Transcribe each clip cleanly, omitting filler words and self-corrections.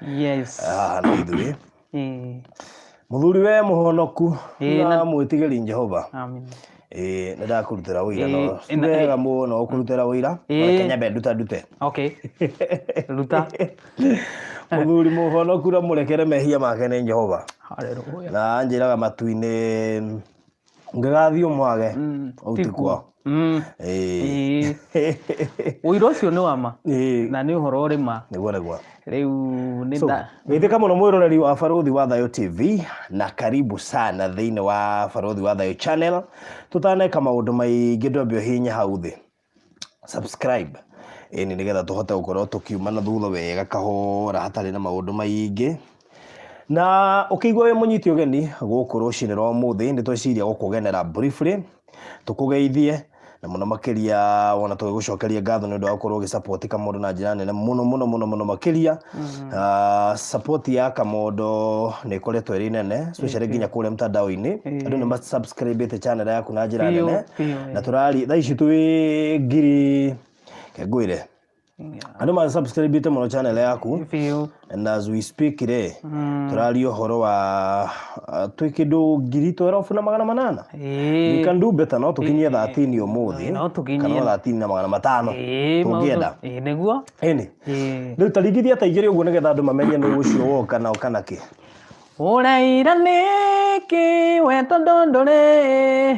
Yes. Haha na ithuĩ. Ĩĩ. Mũthuri we mũhonoku Ĩĩ, na mwĩtigĩri Jehova. Amen. Ĩĩ, nĩ ndakũrutĩra ũira no Ĩĩ, ti wega mũno gũkũrutĩra ũira. Reke nyambe nduta ndute. Okay. Ruta. Mũthuri mũhonoku na mũrekere mehia make nĩ Jehova. Hallelujah. Na anjĩraga matu-inĩ ngĩgathiĩ ũmwage ũu ti kuo. Ĩĩ. Ĩĩ. Ũira ũcio nĩ wa ma. Ĩĩ. Na nĩ ũhoro ũrĩ ma. Nĩguo nĩguo. Rĩu nĩ So, nda geithĩka mũno mwĩroreri wa Barũthi wa Thayũ TV na karibu sana thĩinĩ wa Barũthi wa Thayũ channel. Tũtaneka maũndũ maingĩ ndwambe ũhihinye hau thĩ subscribe, ĩni nĩgetha tũhote gũkorwo tũkiuma na thutha wega kahora hatarĩ na maũndũ maingĩ. Na ũkĩigua wĩ mũnyiti ũgeni gũkũ rũcinĩ rwa ũmũthĩ, nĩ tweciria gũkũgenera briefly tũkũgeithie na mũno makĩria wona tũgĩgũcokeria ngatho nĩ ũndũ wa gũkorwo ũgĩsupport Kamondo na njĩra nene mũno mũno mũno mũno makĩria. Support ya Kamondo nĩ ĩkoretwo ĩrĩ nene, especially nginya kũrĩa mtandao-inĩ andũ nĩ masubscribĩte channel yaku na njĩra nene. Biũ. Na tũrari thaa ici twĩ ngiri kengwĩre andũ ma subscribĩte mũno channel yaku. And as we speak rĩ, tũraria ũhoro wa twĩ kĩndũ 12,800. We can do better, no tũkinyie 13 ũmũthĩ. No tũkinyie. Kana o 13,500 tũngĩenda. Ĩĩ, nĩguo. Ĩni. Ĩĩ. Rĩu taringithia ta igĩrĩ ũguo nĩgetha andũ mamenye nũ ũcio woka na oka nakĩ. Ũraira nĩkĩ we tondũ ndũrĩ,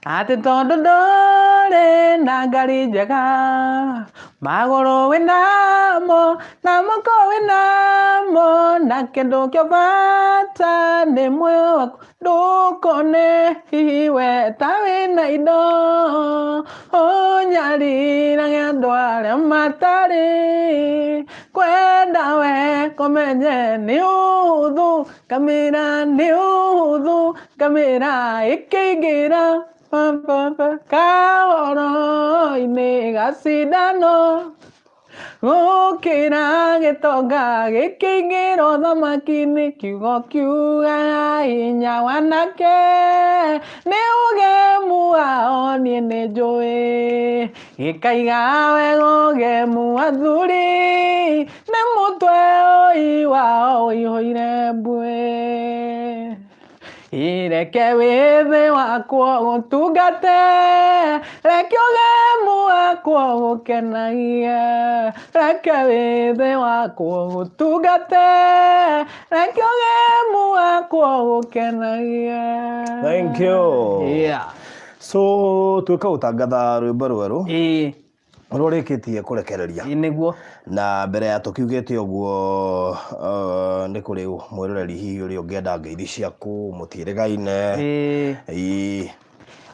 atĩ tondũ ndũrĩ na ngari njega, magũrũ wĩnamo na moko wĩnamo, na kĩndũ kĩa bata nĩ muoyo waku, ndũkone hihi we ta wĩna indo, ũnyarirage andũ arĩa matarĩ, kwenda we kũmenye nĩ ũhũthũ, ngamĩra nĩ ũhũthũ, ngamĩra ĩkĩingĩra kahoro-inĩ gacindano, gũkĩra gĩtonga gĩkĩingĩra ũthamaki-inĩ, kiugo kiugaga hinya wanake nĩ ũgemu wao, niĩ nĩ njũĩ, gĩkaiga wega ũgemu athuri nĩ mũtwe ũi wao ũihũire mbuĩ. Reke wĩthĩ wakwa ũtungate, reke ũgemu wakwa ũkenagie, reke wĩthĩ wakwa ũtungate, reke ũgemu wakwa ũkenagie. Thank you. So twĩka gũtangatha rwĩmbo rwerũ ũrĩa ũrĩkĩtie kũrekereria. Ĩĩ, nĩguo. Na mbere ya tũkiugĩte ũguo, nĩ kũrĩ mwĩroreri hihi ũrĩa ũngĩenda ngeithi ciaku mũtiĩrĩgaine. Ĩĩ.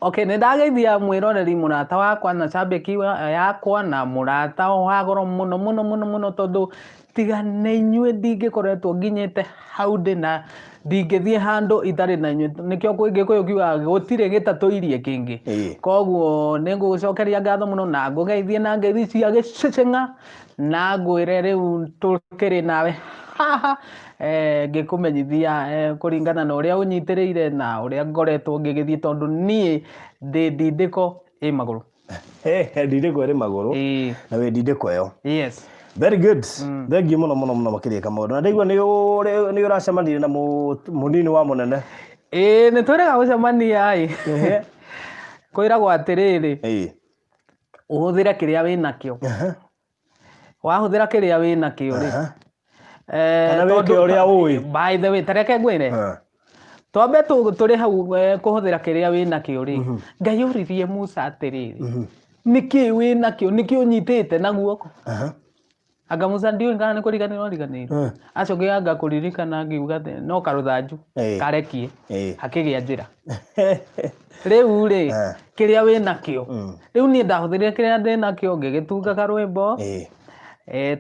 Okay, nĩ ndageithia mwĩroreri mũrata wakwa na cambĩki yakwa na mũrata wa goro mũno mũno mũno mũno, tondũ tiga nĩ inyuĩ ndingĩkoretwo nginyĩte hau ndĩ na ndingĩthiĩ handũ itarĩ na inyuĩ. Nĩkĩo Gĩkũyũ kiugaga gũtirĩ gĩtatũirie kĩngĩ. Koguo nĩ ngũgũcokeria ngatho mũno na ngũgeithie na ngeithi cia gĩcĩcĩng'a na ngwĩre rĩu tũkĩrĩ nawe haha, ngĩkũmenyithia kũringana na ũrĩa ũnyitĩrĩire na ũrĩa ngoretwo ngĩgĩthiĩ, tondũ niĩ ndĩ ndindĩko ĩ magũrũ. Ndindĩko ĩrĩ magũrũ. Ĩĩ. Na wĩ ndindĩko ĩyo. Yes. Very good. Thank you mũno mũno mũno makĩria, Kamondo. Na ndaigua nĩ nĩ ũracemanirie na mũnini wa mũnene. Ĩĩ, nĩ twĩrĩga gũcemania ĩ. Kwĩragwo atĩrĩrĩ, ũhũthĩre kĩrĩa wĩ nakĩo. Wahũthĩra kĩrĩa wĩ nakĩo rĩ, Kana wĩke ũrĩa ũĩ. By the way, ta reke ngwĩre, twambe tũrĩ hau, kũhũthĩra kĩrĩa wĩ nakĩo rĩ, Ngai oririe Musa atĩrĩrĩ, nĩkĩ wĩ nakĩo, nĩkĩ ũnyitĩte na guoko? Anga Musa ndiũĩ kana nĩ kũriganĩrwo ariganĩirwo. Acoke anga kũririkana angiuga atĩ no karũthanju karekie hakĩgĩa njĩra. Rĩu rĩ, kĩrĩa wĩ nakĩo, rĩu niĩ ndahũthĩrire kĩrĩa ndĩ nakĩo ngĩgĩtunga karwĩmbo,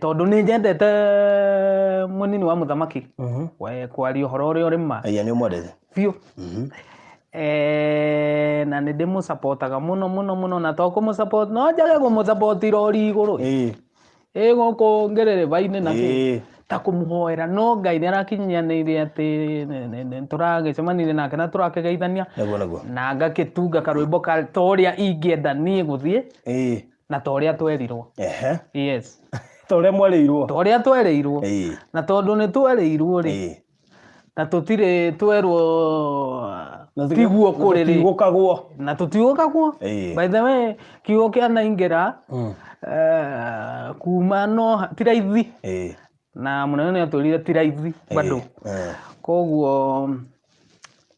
tondũ nĩ nyendete mũnini wa mũthamaki. We, kwaria ũhoro ũrĩa ũrĩ ma. Aya nĩ ũmwendete. Biũ. Na nĩ ndĩmũcapotaga mũno mũno mũno, na to kũmũ-support, no njage kũmũ-support irori igũrũ. Ĩ gũkũ ngerereba-inĩ na kĩ. Ta kũmũhoera, no Ngai nĩ arakinyanĩirie atĩ nĩ tũragĩcemanirie nake na tũrakĩgeithania. Nĩguo nĩguo. Na ngakĩtunga karwĩmbo ka ta ũrĩa ingĩenda niĩ gũthiĩ na ta ũrĩa twerirwo. Yes. Ta ũrĩa mwerĩirwo. Ta ũrĩa twerĩirwo. Na tondũ nĩ twerĩirwo rĩ, na tũtirĩ twerwo Na tiguo kũrĩ rĩ, tũtigũkagwo. Na tũtigũkagwo. By the way, kiugo kĩa naingĩra kuma no ti raithi, na mũnene nĩ atwĩrire ti raithi bado. Koguo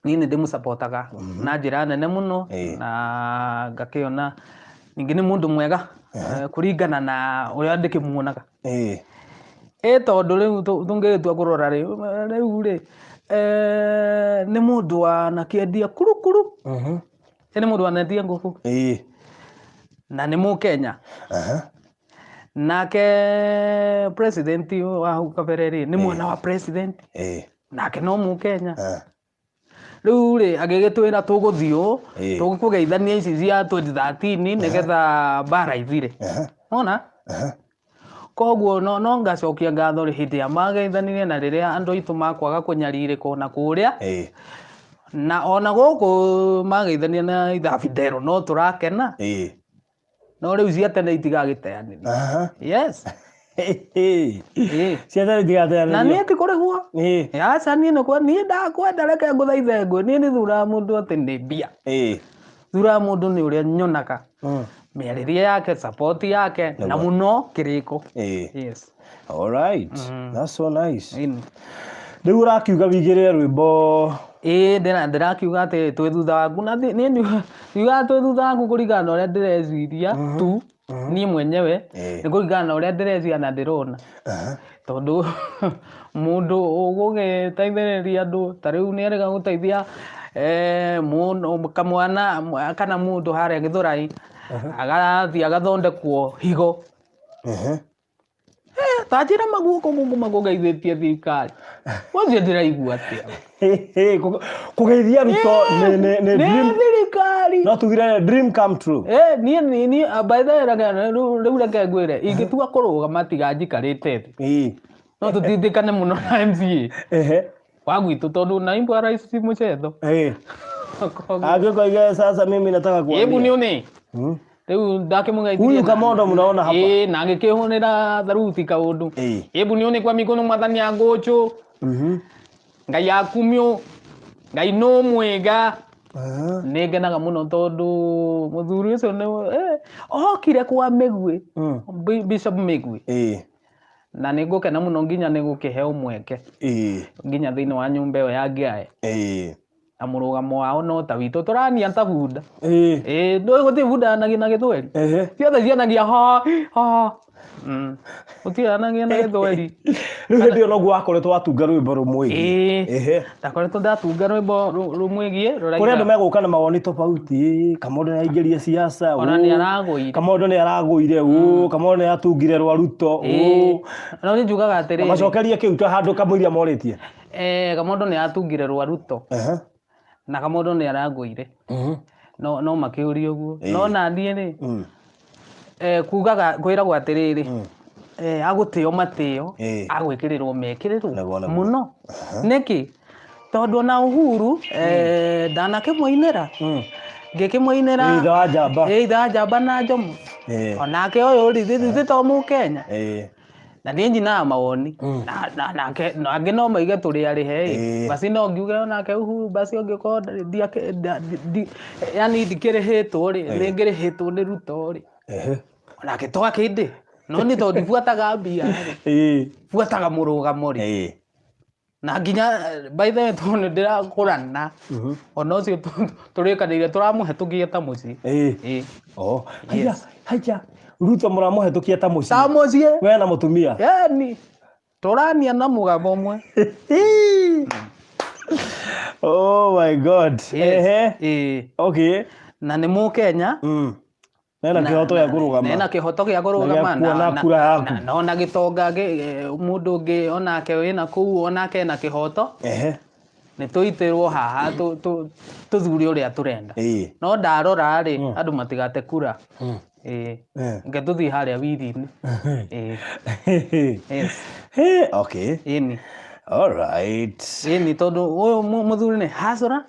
niĩ nĩ ndĩmũcapotaga na njĩra nene mũno, na ngakĩona ningĩ nĩ mũndũ mwega kũringana na ũrĩa ndĩkĩmuonaga. Ĩ tondũ rĩu tũngĩgĩtua kũrora rĩ, rĩu rĩ, nĩ mũndũ wanakĩendia kurukuru. Ĩ nĩ mũndũ wanendia ngũkũ. Na nĩ Mũkenya. Nake president wa hau kabere rĩ, nĩ mwana wa president. Nake no Mũkenya. Rĩu rĩ, agĩgĩtwĩra tũgũthiĩ ũũ, tũkũgeithania ici cia 2013 nĩgetha mbara ithire. Wona? Koguo no ngacokia ngatho rĩ, hĩndĩ ĩrĩa mageithanirie na rĩrĩa andũ aitũ makwaga kũnyarirĩka ona kũrĩa, na ona gũkũ mageithania na ithabindero no tũrakena. No rĩu cia tene itigagĩteanĩrio. Yes. Cia tene itigateanĩrio. Na niĩ ti kũrĩhwo. Aca, niĩ nĩ kwa niĩ ndakwenda, reke ngũthaithe ngwe, niĩ nĩ thuraga mũndũ atĩ nĩ mbia. Thuraga mũndũ nĩ ũrĩa nyonaga mĩarĩrie yake, support yake, na mũno kĩrĩko. Yes. All right. That's so nice. Rĩu ũrakiuga wĩigĩrĩre rwĩmbo. Ĩĩ, ndĩrakiuga atĩ twĩ thutha waku, na niĩ ndiugaga twĩ thutha waku kũringana na ũrĩa ndĩreciria tu niĩ mwenyewe, nĩ kũringana na ũrĩa ndĩreciria na ndĩrona, tondũ mũndũ ũgũgĩteithĩrĩria andũ ta rĩu nĩ erĩga gũteithia mũndũ kamwana kana mũndũ harĩa Gĩthũrai agathiĩ agathondekwo higo. Ta njĩra maguoko gũkũ makũgeithĩtie thirikari ũcio, ndĩraigua atĩa? Kũgeithia Ruto nĩ nĩ dream thirikari. No tugire dream come true. Niĩ by the way, rĩu reke ngwĩre, ingĩtua kũrũgama tiga njikarĩte thĩ, no tũtindĩkane mũno na MCA wa gwitũ, tondũ naibu wa rais si mchezo. Angĩkoiga sasa mimi nataka Hebu kuambia nione rĩu ndakĩmũgeithirie. Huyu Kamondo mnaona hapa. Ĩĩ, na agĩkĩhũrĩra tharuti kaũndũ. Hebu nione kwa mikono mwathani angũcũ. Ngai akumio, Ngai no mwega. Nĩ ngenaga mũno tondũ mũthuri ũcio nĩ okire kwa Mĩgwi, Bishop Mĩgwi, na nĩ ngũkena mũno nginya nĩ gũkĩheo mweke nginya thĩinĩ wa nyũmba ĩyo ya Ngiae, na mũrũgamo wao no ta witũ, tũrania ta bunda. Ĩĩ, ndũĩ gũtirĩ bunda yanagia na gĩthweri? Ciothe cianagia ha ha. Gũtirĩ yanagia na gĩthweri. Rĩu hĩndĩ ĩyo noguo wakoretwo watunga rwĩmbo rũmwĩgiĩ. Ĩĩ. Ndakoretwo ndatunga rwĩmbo rũmwĩgiĩ Kũrĩ andũ rũraiga megũka na mawoni tofauti. Kamondo nĩ aingĩrie siasa. Ona nĩ aragũire. Kamondo nĩ aragũire ũ, Kamondo nĩ atungire rwa Ruto ũ. No nĩ njugaga atĩrĩrĩ, Macokerie kĩu ta handũ kamũiria morĩtie. Kamondo nĩ atungire rwa Ruto na Kamondo nĩ aragũire, no makĩũria ũguo. No na niĩ rĩ, kugaga kwĩragwo atĩrĩrĩ, agũtĩo matĩo, agwĩkĩrĩrwo mekĩrĩrwo Nĩguo, nĩguo. mũno. Nĩkĩ? Tondũ ona Uhuru ndanakĩmũinĩra, ngĩkĩmũinĩra. Ithe wa njamba. Ĩ, ithe wa njamba na njomo. Onake ũyũ rĩ, ithuĩ to Mũkenya? Na niĩ nyinaga mawoni nake na angĩ no maige tũrĩ arĩhe ĩ. Basi no ngiuge onake Uhuru, basi angĩkorwo yani ndikĩrĩhĩtwo rĩ, nĩ ngĩrĩhĩtwo nĩ Ruto rĩ, onake twakĩndĩ no nĩ tondũ ndibuataga mbia rĩ, buataga mũrũgamo rĩ. Na nginya by the way, tondũ nĩ ndĩrakũrana ona ũcio tũrĩkanĩire tũramũhetũkia ta mũciĩ. Ĩĩ. Oh, haya, haya. Ruto mũramũhetũkia ta mũciĩ. Ta mũciĩ. We na mũtumia. Yani tũrania na mũgambo ũmwe. Oh my God. Yes. Ehe. Ĩĩ. Na nĩ Mũkenya. Nena kĩhoto gĩa kũrũgama. Nena kĩhoto gĩa kũrũgama. Na gĩa kuona kura yaku. Na ona gĩtonga mũndũ ũngĩ onake wĩna kũu onake ena kĩhoto. Nĩ tũitĩrwo haha tũthure ũrĩa tũrenda. No ndarora rĩ, andũ matigate kura. Ĩĩ. Reke tũthiĩ harĩa wiri-inĩ. Ĩĩ. Yes. Ĩni. All right. Ĩni, tondũ ũyũ mũthuri nĩ hacũra.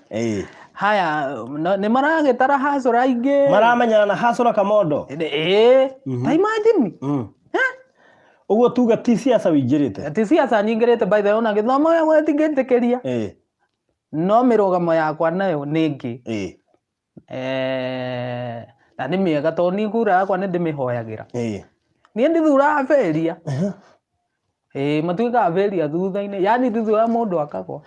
Haya, nĩ maragĩtara hacũra aingĩ. Maramenyana na Hasura Kamondo. Ĩĩ. Ta imagine. Ũguo tuga ti siasa wĩingĩrĩte. Ti siasa nyingĩrĩte, by the way, ona gĩthomo gĩakwa gĩtingĩtĩkĩria. No mĩrũgamo yakwa nayo nĩ ĩngĩ. Na nĩ mĩega tondũ niĩ kura yakwa nĩ ndĩmĩhoyagĩra. Niĩ ndithuraga failure. Ĩĩ, matuĩkaga failure thutha-inĩ, yaani ndithuraga mũndũ akagwa.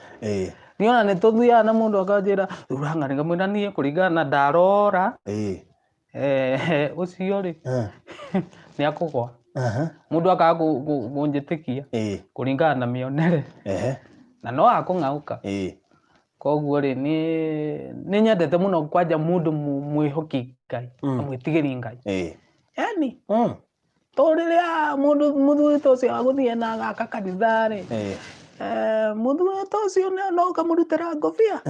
Niĩ ona nĩ tũthiaga na mũndũ akanjĩra thura ng'ani, ngamwĩra niĩ kũringana na ndarora ũcio rĩ nĩ akũgwa. Mũndũ akaga kũnjĩtĩkia kũringana na mĩonere na no akũng'aũka. Koguo rĩ, niĩ nĩ nyendete mũno kwanja mũndũ mwĩhoki Ngai na mwĩtigĩri Ngai. Yaani to rĩrĩa mũndũ mũthuri ta ũcio agũthiĩ na agaka kanitha rĩ, mũthuri ta ũcio no ũkamũrutĩra ngobia.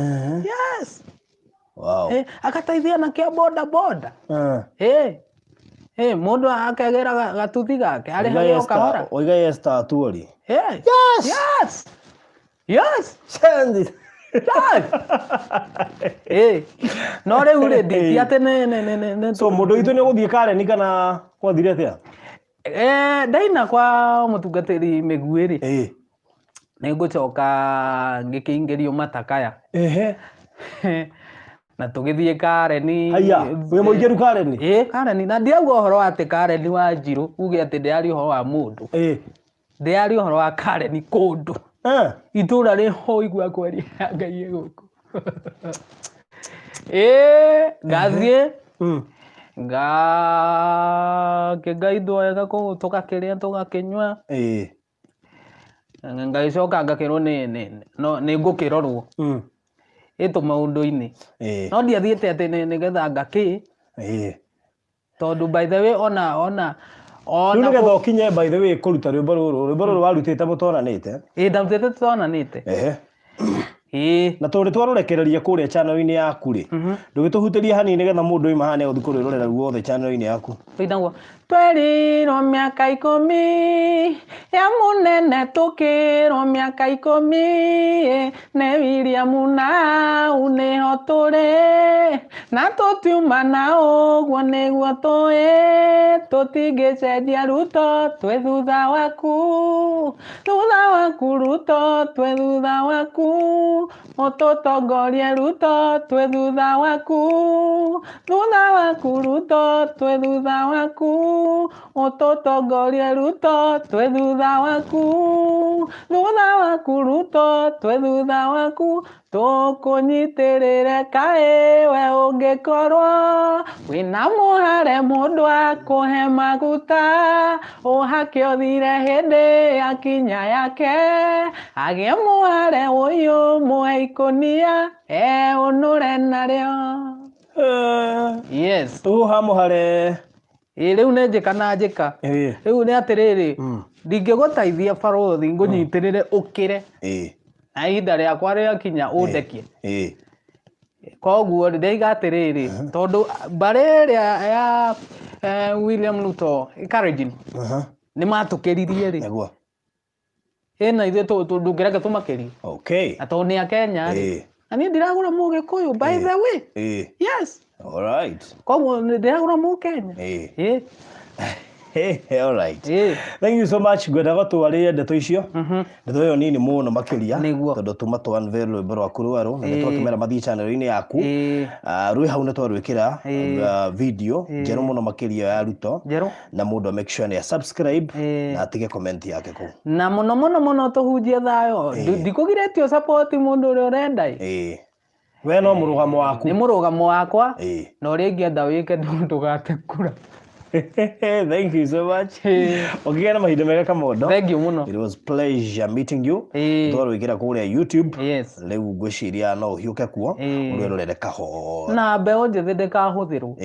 Yes. Wow. Agateithia na kĩa boda boda. Mũndũ akegĩra gatuthi gake arĩhage o kahora. Oiga Esther Atuori. Yes. Yes. Yes. Change. Yes. No rĩu rĩ, ti atĩ nĩ So mũndũ witũ nĩ ũgũthiĩ Karen kana gwathire atĩa? Ndaina kwa mũtungatĩri Mĩguĩ rĩ, nĩ ngũcoka ngĩkĩingĩrio matakaya. Na tũgĩthiĩ Kareni. Haiya, wĩ mũingĩru Kareni? Ĩĩ, Kareni. Na ndirauga ũhoro wa atĩ Kareni wa Njirũ, uge atĩ ndĩraria ũhoro wa mũndũ. Ndĩraria ũhoro wa Kareni kũndũ. Itũra rĩho ũigua kwaria ya Ngai ĩ gũkũ. Ĩĩ, ngathiĩ. Ngakĩgaithwo wega kũu, tũgakĩrĩa tũgakĩnyua. Ngagĩcoka ngakĩrwo nĩ ngũkĩrorwo. Ĩ tũmaũndũ-inĩ. No ndiathiĩte atĩ nĩgetha ngakĩ. Tondũ by the way ona ona Rĩu ona nĩgetha ũkinye by the way kũruta rwĩmbo rũrũ, rwĩmbo rũrũ warutĩte mũtonanĩte. Ĩĩ, ndarutĩte tũtonanĩte. Ĩĩ. Na tondũ twarũrekereria kũrĩa channel-inĩ yaku rĩ, ndũgĩtũhutĩrie hanini nĩgetha mũndũ oima haha nĩegũthiĩ kũrwĩrorera ruothe channel-inĩ yaku. Rũinagwo, twerirwo mĩaka ikũmi ya mũnene, tũkĩrwo mĩaka ikũmi nĩ William nau nĩho tũrĩ, na tũtiuma na ũguo nĩguo tũĩ, tũtingĩcenjia Ruto, twĩ thutha waku, thutha waku Ruto, twĩ thutha waku, ũtũtongorie Ruto, twĩ thutha waku, thutha waku Ruto, twĩ thutha waku, ũtũtongorie Ruto, twĩ thutha waku, thutha waku Ruto, twĩ thutha waku, tũkũnyitĩrĩre kaĩ we ũngĩkorwo wĩna mũhare mũndũ akũhe maguta, ũhake ũthire hĩndĩ akinya yake, agĩe mũhare ũyũ mũhe ikũnia eũnũre narĩo. Yes. Tũha mũhare. Ĩ, rĩu nĩ njĩka na njĩka. Rĩu nĩ atĩrĩrĩ, ndingĩgũteithia barũthi ngũnyitĩrĩre ũkĩre. Na ihinda rĩakwa rĩakinya ũndekie. Koguo rĩ, ndĩiga atĩrĩrĩ, tondũ mbarĩ ĩrĩa ya William Ruto Kalenjin nĩ matũkĩririe rĩ. Nĩguo. Ĩna ithuĩ ndũngĩreke tũmakĩrie. Na tondũ nĩ a Kenya rĩ. Na niĩ ndiragũra Mũgĩkũyũ, by the way. Yes. All right. Koguo ndĩragũra Mũkenya. All right. Thank you so much. Ngwendaga twarĩe ndeto icio. Ndeto ĩyo nini mũno makĩria. Nĩguo. Tondũ tuma tũ unveil rwĩmbo rwaku rwerũ na nĩtwakĩmera mathiĩ channel-inĩ yaku. Rwĩ hau nĩtwarwĩkĩra, video njerũ mũno makĩria ya Ruto. Njerũ. Na mũndũ make sure nĩ subscribe na atige comment yake kũu. Na mũno mũno mũno tũhunjie thayũ. Ndikũgirĩtio support mũndũ ũrĩa ũrenda ĩ. We no mũrũgamo waku. Nĩ mũrũgamo wakwa. Na ũrĩa ingĩenda wĩke ndũgate kura. Thank you so much. Ũkĩgĩa na mahinda mega Kamondo. Thank you mũno. It was pleasure meeting you. Twarwĩkĩra kũrĩa YouTube. Yes. Rĩu ngwĩciria no ũhiũke kuo. Ũrwĩrorere kahora. Na mbeũ njĩthĩ ndĩkahũthĩrwo.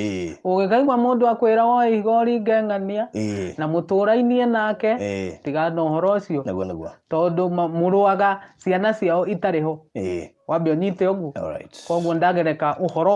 Ũgĩkaigua mũndũ akwĩra woe ihiga ũringe ng'ania. Na mũtũrainie nake. Tigana na ũhoro ũcio. Nĩguo, nĩguo. Tondũ mũrũaga ciana ciao itarĩ ho. Wambe ũnyite ũguo. All right. Koguo ndagereka ũhoro.